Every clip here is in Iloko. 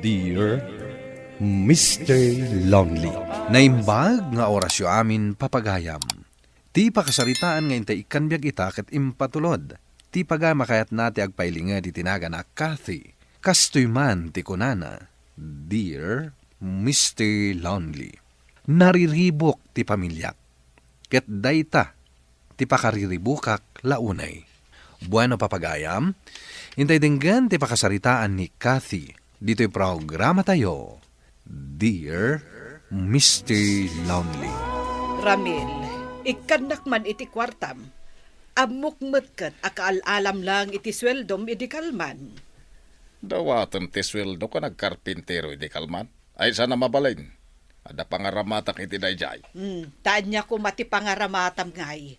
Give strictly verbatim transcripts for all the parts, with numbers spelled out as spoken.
Dear Mister Lonely. Naimbag nga orasyo amin, papagayam. Ti pakasaritaan nga intay ikkan biag ita ket impatulod ti pagayam a kayatna ti agpailinged iti nagan a Kathy. Kastoy man ti kunana, Dear Mister Lonely. Nariribuk ti pamiliak. Ket dayta ti pakariribukak la unay. Bueno, papagayam, intay denggen ti pakasaritaan ni Kathy ditoy programatayo, Dear Mister Lonely. Ramil, ikkannak man iti kuartam. Ammok met ket a kaal-alam lang iti sueldom idi kalman. Dawatem ti sueldok a nagkarpintero idi kalman. Ay, saan a mabalin? Adda pangaramatak iti daydiay. Hmm, ta ania koma ti pangaramatam ngay?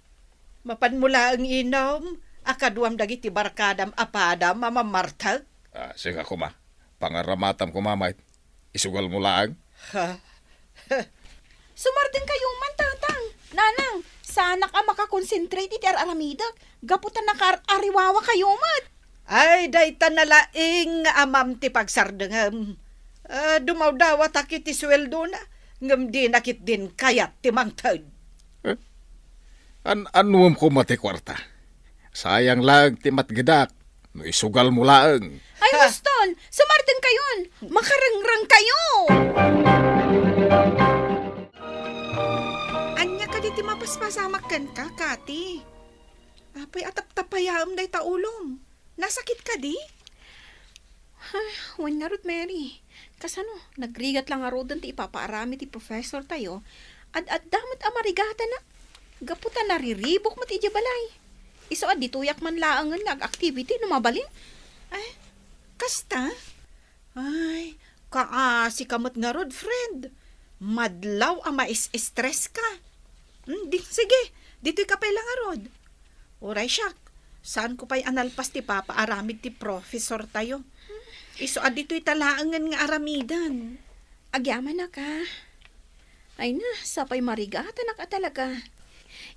Mapanmo laeng inum a kaduam dagiti barkadam a padam a mammartek? Ah, sika koma. Pangaramatam koma met. Isugalmo laeng. Ha? Sumardengkayo man, Tatang. Nanang, saanak a makakonsentrate iti ar-aramidek gapu ta nakaar-ariwawakayo met. Ay, dayta nalaing nga amam ti pagsardengem. Ah, dumawdawatak iti sueldona, ngem dina ketdin kayat ti mangted. Eh? An-annuem koma ti kuarta? Sayang laeng ti matgedak no isugalmo laeng. Ay, ha, huston! Sumardengkayon! Makarengrengkayo! Ania kadi ti mapaspasamak kenka, Kati? Apay a taptapayaem dayta ulom? Nasakit kadi? Ay, wen ngarud, Mary. Kasano, nagrigat la ngaruden ti ipapaaramid ti professortayo. Ad-adda met a marigatanak. Gapu ta nariribuk met idiay balay. Isu a ditoyak man laengen nga ag-activity no mabalin. Ay, kasta? Ay, kaasika met ngarud, friend. Madlaw a mais-stress ka. Hmm, di, sige, ditoy ka pay la ngarud. Uray siak, saanko pay a nalpas ti papaaramid ti professortayo. Isu a ditoy ta laengen nga aramiden. Agyamanak a. Ay na, sapay marigatanak a talaga.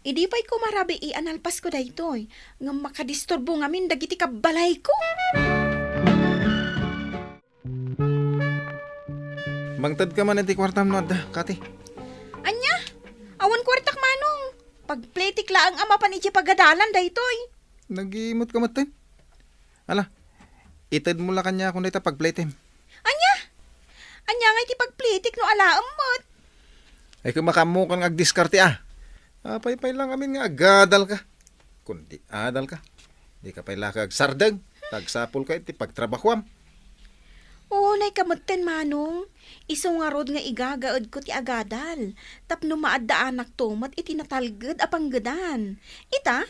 Idi pay koma rabii a nalpasko daytoy, ngem makadisturbo ngamin dagiti kabbalayko. Mangtedka man iti kuartam no adda, Kati. Ania? Awan kuartak, Manong. Pagpletek laeng a mapan idiay pagadalan daytoy. Nagimot ka metten? Ala, itedmo la kaniakon dayta pagpletem. Ania? Ania nga iti pagpletek no alaem met? Ay, kung makammokan nga agdiskarte, a. Apay pay lang amin nga agadal ka. Kun di adal ka, di ka pay la ka agsardeng, ta agsapul ka iti pagtrabahuam. Unay ka metten, Manong. Isu ngarud nga igagaedko ti agadal, tapno maaddaanakto met iti natalged a panggedan. Ita,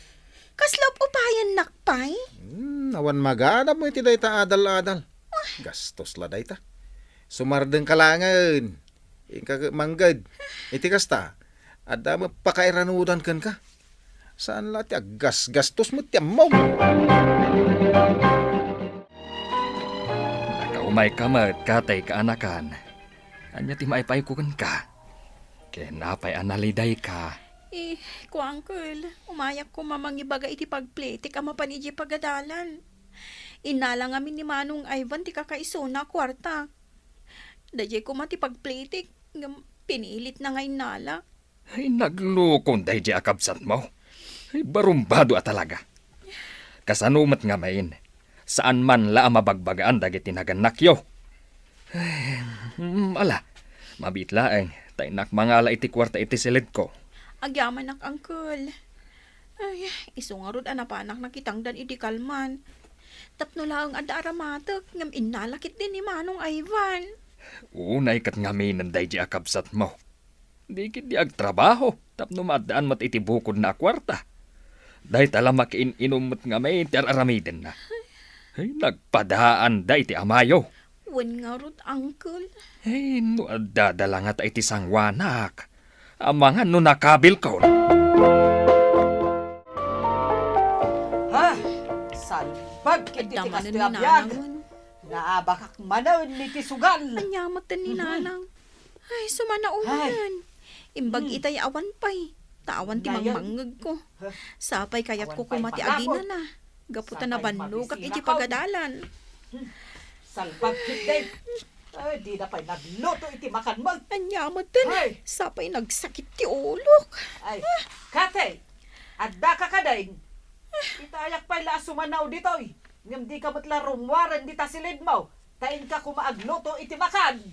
kasla up-upayennak pay? Hmm, awan maganabmo iti dayta adal-adal. Gastos la dayta. Sumardeng ka laengen. Inka mangged. Iti kasta, adda met pakairanudan kenka. Saan la ti aggasgastos met ti ammom. Nakaumayka met, Katay, kaanakan. Ania ti maipayko kenka? Ken apay a nalidayka? Eh, kuangkel, umayak koma mangibaga iti pagpletek a mapan idiay pagadalan. Innala ngamin ni Manong Ivan ti kakaisuna a kuarta. Daydiay koma ti pagpletek, ngem pinilitna nga innala. Ay, naglukon daydiay a kabsatmo. Ay, barumbado a talaga. Kasano met ngamin? Saan man la a mabagbagaan dagiti nagannakyo. Ay, mm, ala, mabiit laeng, ta innak mangala iti kuarta iti siledko. Agyamanak, Uncle. Ay, isu ngarud a napanak nakitangdan idi kalman. Tapno laeng adda aramatek, ngem innala ketdi ni Manong Ivan. Unay ket ngaminen daydiay a kabsatmo. Di ketdi agtrabaho tapno maaddaan met iti bukodna a kuarta. Dayta la makiin-inum met ngamin ti ar-aramidenna. Ay, nagpadaanda iti amayo. Wen ngarud, Uncle. Ay, no adda da la ngata iti sanguanak. Amangan no nakabilkon. Ha? Salbag iti kastoy a biag. Naabakak manen iti sugal. Ania met ni Nanang? Ay, sumanaw manen. Imbag itay awan pay. Ta awan ti mangmangngegko. Sapay kayatko koma ti aginana. Gapu ta nabannogak iti pagadalan. Salbag ketdi. Ay, dida pay nagluto iti makan mo. Ania metten, Ay! Sapay nagsakit ti ulok. Ay, Kate, addaka kadin? Itayak pay la a sumanaw ditoy. Ngem dika met la rummuaren dita silid mo. Ta inka koma agluto iti makan.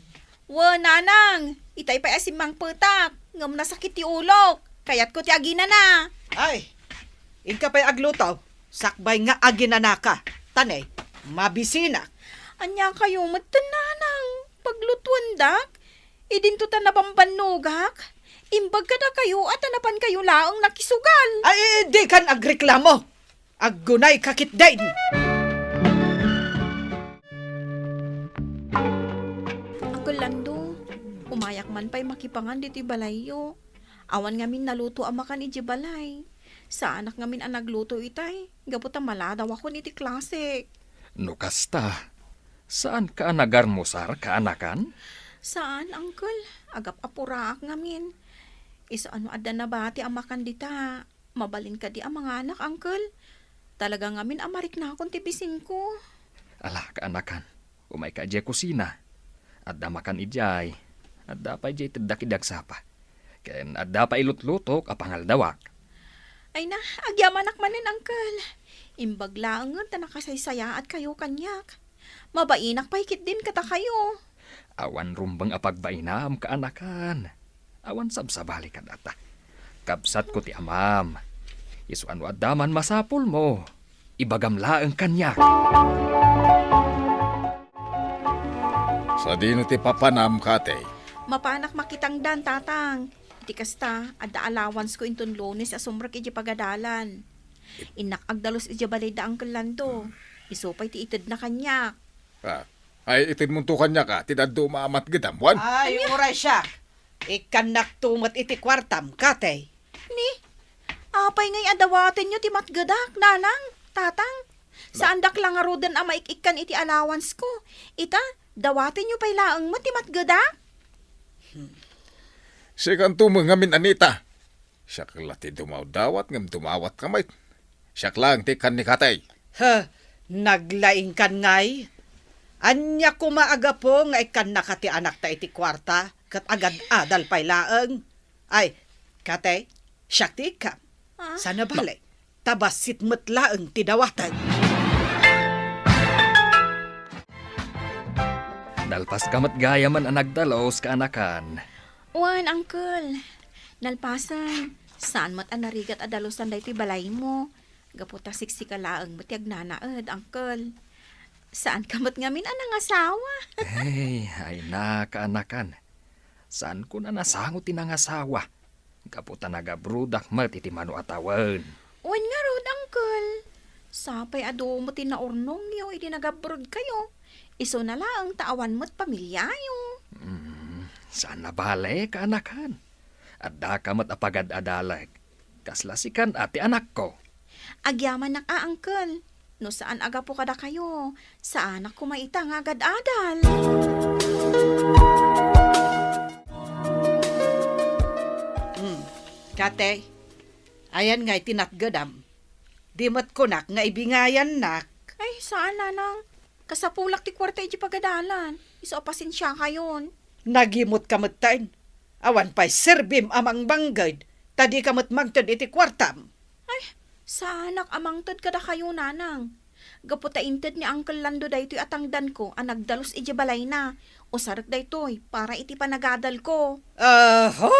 Wen, nanang, itay pay a simmangpetak, ngem nasakit ti ulok. Kayatko ti aginana. Ay, inka pay agluto, sakbay nga aginanaka. Ta ne, mabisinak. Ania kayo metten, nanang? Paglutuendak? Idinto ta nabambannogak? Imbag kadakayo a ta napankayo laeng nakisugal. Ay, dikan agreklamo. Aggunayka ketdin. Uncle Lando, umayak man pay makipangan ditoy balayyo. Awan ngamin naluto a makan idiay balay. Saanak ngamin a nagluto itay, gapu ta maladawakon iti klasek. No kasta, saanka a nagarmusar, kaanakan? Saan, uncle. Agap-apuraak ngamin. Isu a no adda nabati a makan dita, mabalin kadi a manganak, uncle? Talaga ngamin a mariknakon ti bisingko. Ala, kaanakan, umayka idiay kusina. Adda makan idiay. Adda pay idiay teddak idi agsapa. Ken adda pay ilutlutok a pangaldawak. Ay na, agyamanak manen, uncle. Imbag laengen ta nakasaysayaatkayo kaniak. Mabainak pay ketdin kadakayo. Awan rumbeng a pagbainam, kaanakan. Awan sabsabali kadata. Kabsatko ti amam. Isu a no adda man masapulmo, ibagam laeng kaniak. Sadino ti papanam, Kate? Mapanak makitangdan, Tatang. Iti kasta, adda allowance ko inton Lunes a sumrek idiay pagadalan. Innak agdalus idiay balay da Uncle Lando. Isu pay ti itedna kaniak. Ah, ay, itedmonto kaniak, ah, ti dadduma a matgedam, wen? Ay, Ania? Uray siak. Ikkannakto met iti kuartam, Kate. Ni, apay ngay a dawatenyo ti matgedak, nanang, tatang? Ba- Saandak la ngaruden a maik-ikkan iti allowance ko. Ita, dawatenyo pay laeng met ti matgedak? Sikanto met ngamin, Anita. Siak la ti dumawdawat ngem dumawatka met. Siak laeng ti ikkan ni Kate. He, naglaingkan ngay? Ania koma a gapu nga ikkannaka ti anakta iti kuarta ket agad-adal pay laeng? Ay, Kate, siak ti ikkam. Ah? Sana bale, ta bassit met laeng ti dawaten. Nalpaska met gayamen a nagdalus, kaanakan. Wen, uncle. Nalpasen, saan met a narigat a dalusan daytoy balaymo. Gapu ta siksika laeng met ti agnanaed, uncle. Saanka met ngamin a nangasawa. Ay, ay na, kaanakan. Saanko a nasango ti nangasawa. Gapu ta nagabrodak met iti mano a tawen. Wen ngarud, uncle. Sapay a dumo ti naurnongyo idi nagabrodkayo. Isuna laeng ta awan met pamiliayo. Mm, saan a bale, kaanakan. Addaka met a pagad-adalek. Kasla sikan a ti anakko. Agyamanak a, uncle. No saan a gapu kadakayo, saanak koma ita nga agad-adal. Hmm. Kate, ayan ngay ti natgedam. Di met kunak nga ibingayannak. Ay, saan, nanang. Kasapulak ti kuarta iti pagadalan. Isu a pasensiakayon. Nagimot ka metten. Awan pay serbim a mangbangged, ta dika met mangted iti kuartam. Ay, saanak a mangted kadakayo, nanang. Gapu ta inted ni Uncle Lando daytoy a tangdanko a nagdalus iti balayna, usarek daytoy para iti panagadalko. Aho!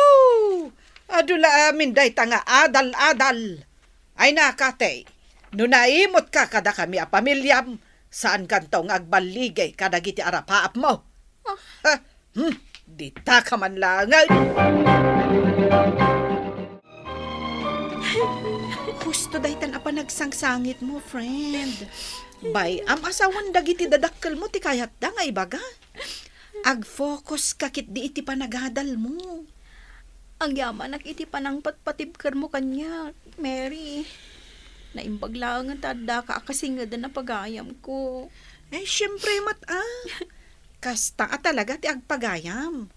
Adu la amin dayta nga adal-adal. Ay na, Kate, no naimotka kadakami a pamiliam, saankanto nga agballigay kadagiti arapaapmo. Ah. Ha? Hmm, ditaka man laengen. Husto daytan a panagsangsangitmo, friend. Bay-am a sawen dagiti dadakkelmo ti kayatda nga ibaga. Agfocus ka ketdi iti panagadalmo. Agyamanak iti panangpatpatibkermo kaniak, Mary. Naimbag laengen ta addaka a kasingeden a pagayamko. Ay, siempre met, ah. Kasta a talaga ti agpagayam.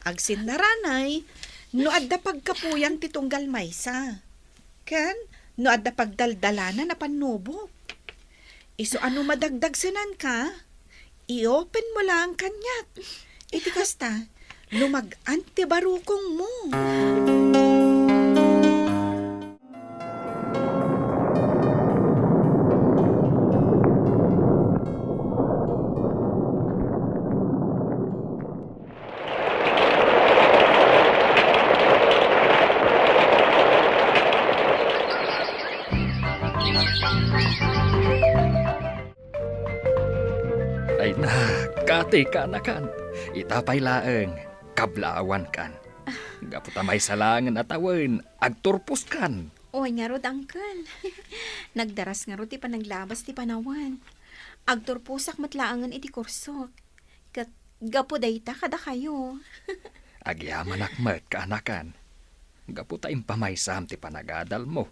Agsinnaranay, no adda pagkapuyan ti tunggal maysa. Ken, no adda pagdaldalanan a pannubok. Isu a no madagdagsenanka, I-open mo laeng kaniak. Iti kasta, lumag-an ti barukongmo. Ay na, Kati, kaanakan. Ita pay laeng, kablaawankan. Gapu ta maysa laengen a tawen, agturposkan. Wen ngarud, Uncle. Nagdaras ngarud ti panaglabas ti panawen. Agturposak met laengen iti kursok. Ket gapu dayta kadakayo. Agyamanak met, kaanakan. Gapu ta impamaysam ti panagadalmo.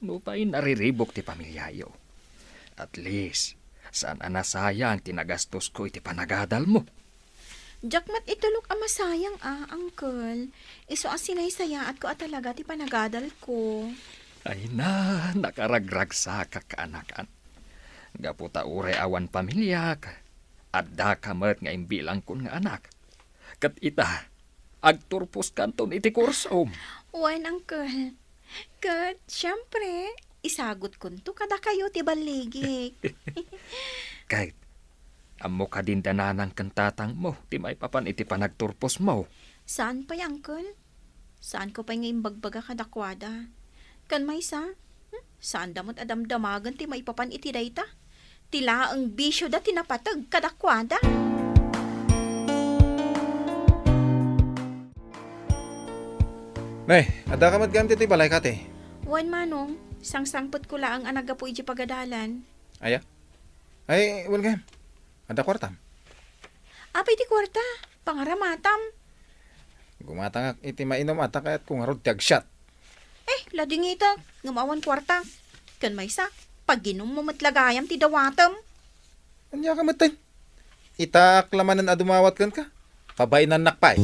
Nupay nariribuk ti pamiliayo. At least, saan a nasayang ti nagastosko iti panagadalmo. Diak met itulok a masayang a, Uncle. Isu a sinaysayaatko a talaga ti panagadalko. Ay na, nakaragragsakak, kaanakan. Gapu ta uray awan pamiliak, addaka met nga imbilangkon nga anak. Ket ita, agturposkanton iti kursom. Wen, Uncle. Ket, siempre, isagutkonto kadakayo ti balligik. Ket, ammo kadin da nanang ken tatangmo ti maipapan iti panagturposmo? Saan pay, Uncle. Saanko pay nga imbagbaga kadakuada. Ken maysa, hmm, saanda met a damdamagen ti maipapan iti dayta. Ti laeng bisioda ti napateg kadakuada. Nay, addaka met gayam ditoy balay, Kati? Wen, Manong. Sangsangpetko laeng a naggapu idiay pagadalan. Aya? Ay, wen gayam. Adda kuartam? Apay ti kuarta? Pangaramatam. Gumatangak iti mainum a ta kayatko ngarud ti agsiat. Eh, ladingitek, ngem awan kuarta. Ken maysa, paginummo met la gayam ti dawatem. Ania ka metten? Itaak la manen a dumawat kenka. Pabainannak pay.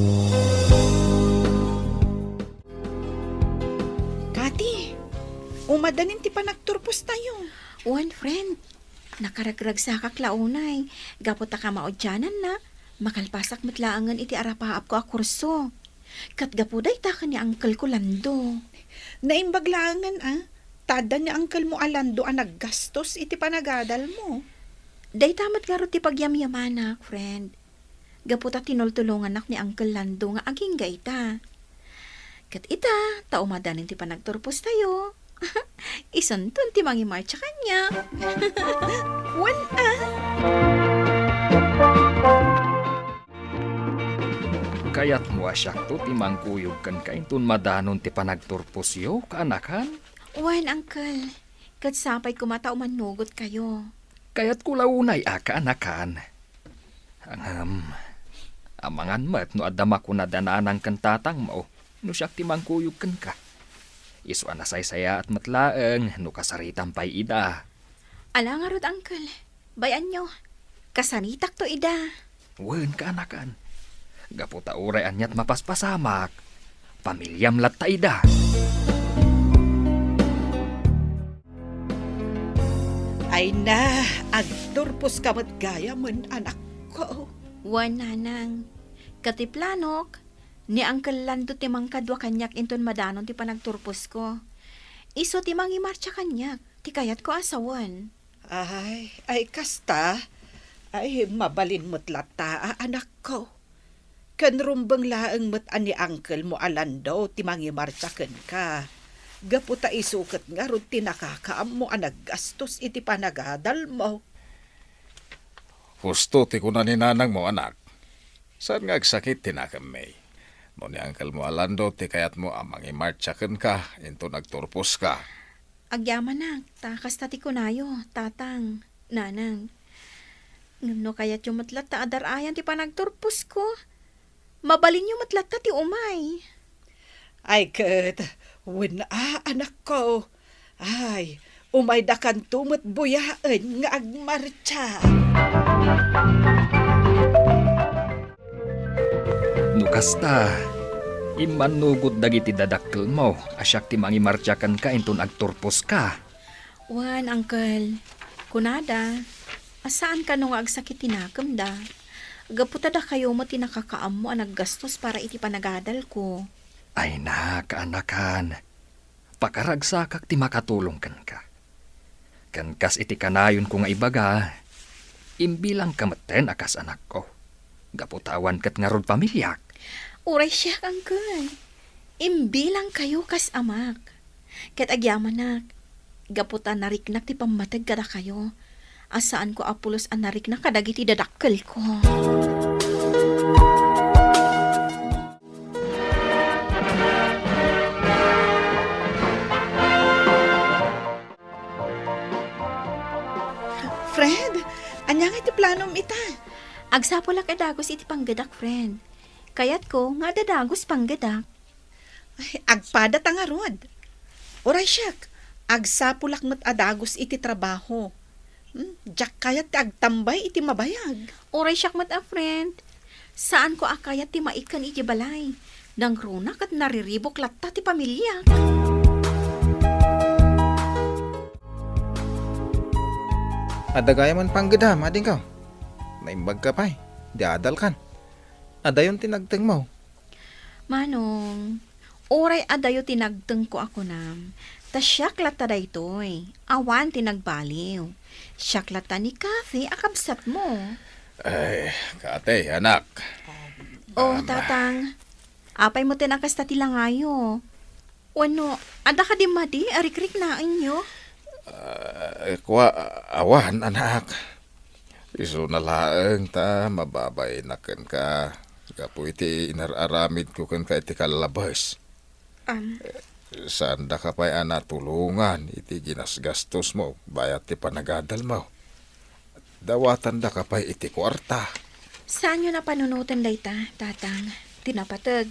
Kati, umadanin ti panagturpostayo. Wen, friend. Nakaragragsakak la unay. Gapu ta kamaudiananna, makalpasak met laengen iti arapaapko a kurso. Ket gapu dayta ken ni Uncle ko Lando. Naimbag laengen a, ta adda ni Uncle mo a Lando a naggastos iti panagadalmo. Dayta met ngarud ti pagyamyamanak, friend. Gapu ta tinultulongannak ni Uncle Lando nga agingga ita. Ket ita, ta umadanin ti panagturpostayo. Isunton ti mangimartsa kaniak. Wen a. Kayatmo a siakto ti mangkuyog kenka inton madanon ti panagturposyo, kaanakan? Wen, Uncle. Ket sapay koma ta umannugotkayo. Kayatko la unay a, kaanakan. Ngem, amangan met no adda makunada nanang ken tatangmo no siak ti mangkuyog kenka. Isu a nasaysayaat met laeng no kasaritam pay ida. Ala ngarud, Uncle. Bay-anyo, kasaritakto ida. Wen, kaanakan. Gapu ta uray aniat mapaspasamak, pamiliam latta ida. Ay na, agturposka met gayamen, anakko. Wen, nanang. Ket ti planok, ni Uncle Lando ti mangkadua kaniak inton madanon ti panagturposko. Isu ti mangimartsa kaniak, ti kayatko a sawen. Ay, ay, kasta? Ay, mabalin met latta a, anakko. Ken rumbeng laeng met a ni Uncle mo a Lando ti mangimartsa kenka. Gapu ta isu ket ngarud ti nakakaammo a naggastos iti panagadalmo. Husto ti kuna ni nanangmo, anak. Saan nga agsakit ti nakemmi. No ni Uncle mo a Lando ti kayatmo a mangimartsa kenka inton agturposka. Agyamanak, ta kasta ti kunayo, tatang, nanang. Ngem no kayatyo met latta a dar-ayan ti panagturposko, mabalinyo met latta ti umay. Ay ket, wen a, anakko. Ay, umaydakanto met buyaen nga agmartsa. No kasta, immannugot dagiti dadakkelmo a siak ti mangimartsa kenka inton agturposka. Wen, Uncle. Kunada, A, saan kano nga agsakit ti nakemda? Gapu ta dakayo met ti nakakaammo a naggastos para iti panagadalko. Ay, nak, anakan. Pakaragsakak ti makatulong kenka. Ken kas iti kanayonko nga ibaga, imbilangka metten a kas anakko. Gapu ta awan ket ngarud pamiliak. Uray siak, uncle. Imbilangkayo kas amak. Ket agyamanak, gapu ta nariknak ti pammateg kadakayo, a saanko a pulos a nariknak kadagiti dadakkelko. Fred, ania nga iti planom ita? Agsapulak a dagus iti panggedak, friend. Kayatko nga adda dagus panggedak. Ay, agpada ta ngarud. Uray siak, agsapulak met a dagus iti trabaho. Hmm, diak kayat ti agtambay iti mabayag. Uray siak met a friend. Saanko a kayat ti maikken iti balay. Nangruna ket nariribuk latta ti pamiliak. Adda gayam a panggedam, adingko. Naimbagka pay. Di adalkan. Adayon ti nagtengmo. Manong, uray adayo ti nagtengko a kunam, ta siak latta daytoy, awan ti nagbaliw. Siak latta ni Kathy a kabsatmo. Ay, Kathy, anak. Oh, Ama. Tatang, apay mo ti nakasta ti langayo? Wenno, adda kadi madi a rikriknaenyo? Ah, kua, awan, anak. Isuna laeng ta mababain kenka gapu iti inar-aramidko kenka iti kallabes. Am. Saandaka pay a natulongan iti ginasgastosmo bayat ti panagadalmo. Dawatandaka pay iti kuarta. Saanyo napanunoten dayta, Tatang? Ti napateg,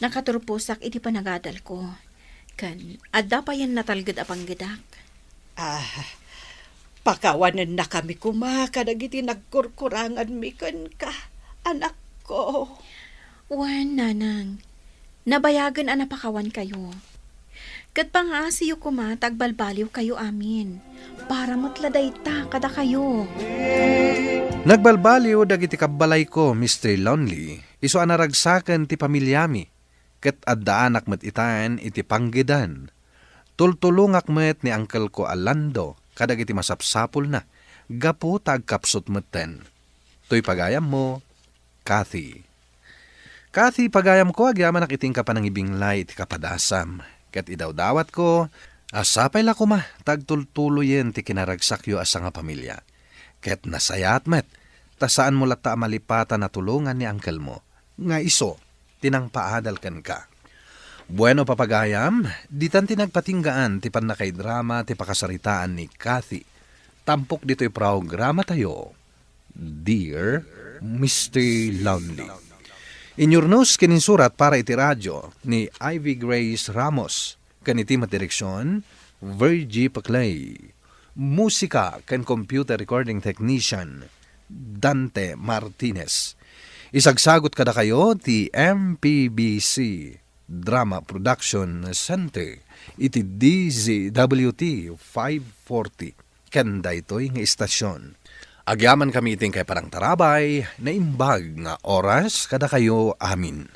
nakaturposak iti panagadalko. Ken adda payen natalged a panggedak. Ah, pakawanennakami koma kadagiti nagkurkuranganmi kenka, anakko. Wen, Nanang, nabayagen a napakawankayo. Ket pangaasiyo koma ta agbalbaliwkayo amin. Para met la dayta kadakayo. Nagbalbaliw dagiti kabbalayko, Mister Lonely, isu a naragsaken ti pamiliami, ket addaanak met itan iti panggedan. Tultulongak met ni angkelko a Lando kadagiti masapsapulna gapu ta agkapsut metten. Toy pagayammo, Kathy. Kathy, pagayamko, agyamanak iti inka panangibinglay iti kapadasam. Ket idawdawatko a sapay la koma ta agtultuloyen ti kinaragsakyo a sangapamilia. Ket nasayaat met, ta saanmo latta a malipatan a tulongan ni angkelmo, nga isu ti nangpaadal kenka. Bueno, papagayam, ditan ti nagpatinggaan ti pannakaidrama ti pakasaritaan ni Kathy. Tampok ditoy programatayo, Dear Mister Lonely. Inyurnos ken insurat para iti radio ni Ivy Grace Ramos, ken iti met direksion, Virgie Paclay. Musika ken computer recording technician, Dante Martinez. Isagsagut kadakayo ti M P B C Drama Production Center iti D Z W T five forty. Ken daytoy nga istasion. Agyamankami iti inkay panangtarabay, naimbag nga oras kadakayo amin.